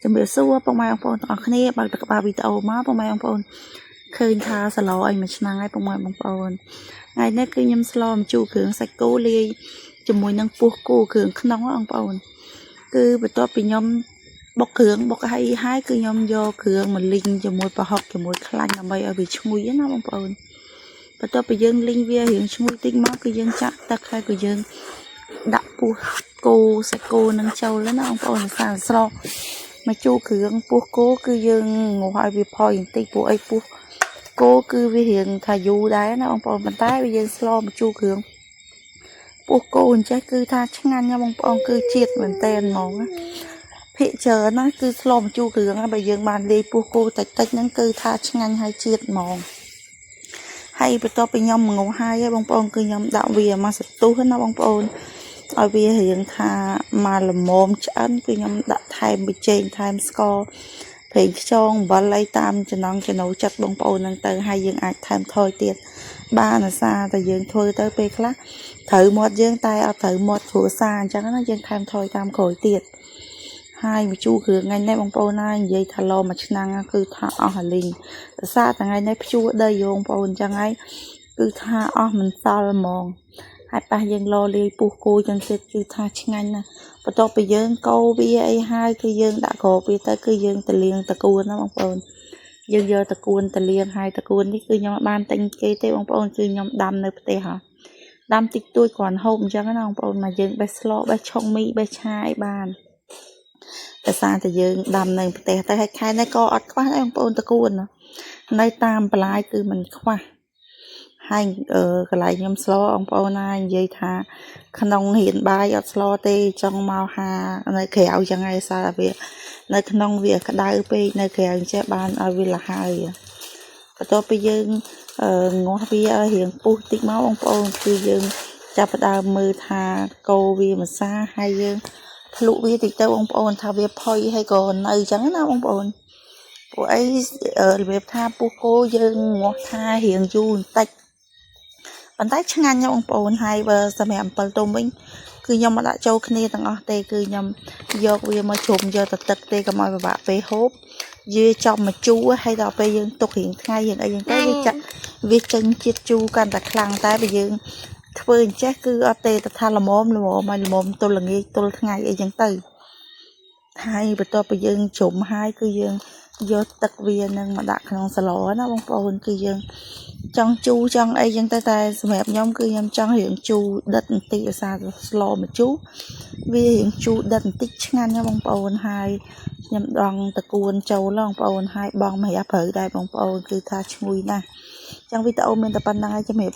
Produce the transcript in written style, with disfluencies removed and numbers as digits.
ជំរាបសួរពុកម៉ែបងប្អូនទាំងអស់គ្នាបើកតក្បាលវីដេអូមកពុកម៉ែបងប្អូនឃើញថាសឡអីមួយឆ្នាំងហើយពុកម៉ែបងប្អូនថ្ងៃនេះគឺខ្ញុំស្លម្ជូរគ្រឿងសាច់គោលាយជាមួយនឹងពោះគោគ្រឿងក្នុងហ៎បងប្អូនគឺបន្ទាប់ពីខ្ញុំបុកគ្រឿងបុកឲ្យហើយគឺខ្ញុំយកគ្រឿងមកលីងជាមួយប្រហុកជាមួយខ្លាញ់ដើម្បីឲ្យវាឈ្ងុយណាបងប្អូនបន្ទាប់ពីយើងលីងវារៀងឈ្ងុយតិចមកគឺយើងចាក់ទឹកហើយក៏យើងដាក់ពោះគោសាច់គោនឹងចូលណាបងប្អូនសារស្រក មកជូរគ្រឿងពោះគោគឺយើងងាស់ឲ្យវាផុយបន្តិចព្រោះអីពោះគោគឺវារៀងថាយូរដែរណាបងប្អូនប៉ុន្តែវាយើងស្លមកជូរគ្រឿងពោះគោអញ្ចេះគឺថាឆ្ងាញ់ណាបងប្អូនគឺជាតិមែនតែនហ្មងណាភាកច្រើនណាគឺស្លមកជូរគ្រឿងណាបើយើងបានលាយពោះគោតិចតិចហ្នឹងគឺថាឆ្ងាញ់ហើយជាតិហ្មងហើយបន្ទាប់ពីខ្ញុំងាស់ហើយបងប្អូនគឺខ្ញុំដាក់វាមកសន្ទុះណាបងប្អូន ឲ្យវារៀងថាមកល្មមឆ្អិនគឺខ្ញុំដាក់ថែមប៊ីចេងថែមស្ករប្រេងខ្យងអំបិលអីតាមចំណង់ចំណូលចិត្តបងប្អូនហ្នឹងទៅហើយយើងអាចថែមថយទៀតបានអាសាតែយើងធ្វើទៅពេលខ្លះត្រូវមាត់យើងតែអត់ត្រូវមាត់គ្រួសារអញ្ចឹងណាយើងថែមថយតាមក្រោយទៀតហើយម្ជូរគ្រឿងថ្ងៃនេះបងប្អូនណានិយាយថាឡមួយឆ្នាំងគឺថាអស់អាលីងដោយសារតែថ្ងៃនេះព្យួរដីយោបងប្អូនអញ្ចឹងហើយគឺថាអស់មិនសល់ហ្មង ហើយប៉ះយើងលលាយពោះគោចឹងទៀតគឺថាឆ្ងាញ់ណាស់បន្ទាប់ពីយើងកូរវាអីហើយគឺយើងដាក់ក្របវាទៅគឺយើងទៅលាងតកួនណាបងប្អូនយើងយកតកួនទៅលាងហើយតកួននេះគឺខ្ញុំអត់បានទិញគេទេបងប្អូនគឺខ្ញុំដាំនៅផ្ទះហ៎ដាំតិចតួចគ្រាន់ហូបអញ្ចឹងណាបងប្អូនមកយើងបេះស្លបេះឆុងមីបេះឆាអីបានដោយសារតែយើងដាំនៅផ្ទះទៅហើយខែនេះក៏អត់ខ្វះដែរបងប្អូនតកួននៅតាមបន្លាយគឺមិនខ្វះ ហើយកន្លែងខ្ញុំស្លបងប្អូនណានិយាយថាក្នុងរៀនបាយអត់ស្លទេចង់មកហានៅក្រៅចឹងហើយសារតែវានៅក្នុងវាក្តៅពេកនៅក្រៅអញ្ចេះបានឲ្យវាលហើយបន្ទាប់ពីយើងងាស់វាឲ្យរៀងពុះតិចមកបងប្អូនគឺយើងចាប់ផ្ដើមមើលថាកូរវាម្សាហើយយើងភ្លក់វាតិចទៅបងប្អូនថាវាផុយហើយក៏នៅចឹងណាបងប្អូនព្រោះអីរបៀបថាពុះគោយើងងាស់ថារៀងយូរបន្តិច ប៉ុន្តែឆ្ងាញ់ណាស់បងប្អូនហើយបើសម្រាប់អំពិលទុំវិញគឺខ្ញុំមកដាក់ចូលគ្នាទាំងអស់ទេគឺខ្ញុំយកវាមកជ្រុំយកទៅទឹកទេកុំឲ្យពិបាកពេលហូបវាចំមកជូរហើយដល់ពេលយើងទុករៀងថ្ងៃរៀងអីចឹងទៅវាចាក់វាចេញជាតិជូរកាន់តែខ្លាំងតែបើយើងធ្វើអញ្ចេះគឺអត់ទេទៅថាល្មមល្មមឲ្យល្មមទល់ល្ងាចទល់ថ្ងៃអីចឹងទៅហើយបន្ទាប់ពីយើងជ្រុំហើយគឺយើងយកទឹកវានឹងមកដាក់ក្នុងសឡណាបងប្អូនគឺយើង ចង់ជូរចង់អីចឹងទៅតែសម្រាប់ខ្ញុំគឺខ្ញុំចង់រៀងជូរដិតបន្តិចឧស្សាហ៍ស្លមកជូរវារៀងជូរដិតបន្តិចឆ្ងាញ់ណាបងប្អូនហើយខ្ញុំដងតកួនចូលបងប្អូនហើយបងម្រះព្រៅដែរបងប្អូនគឺថាឈ្ងុយណាស់ចឹងវីដេអូមានតែប៉ុណ្្នឹងហើយជំរាប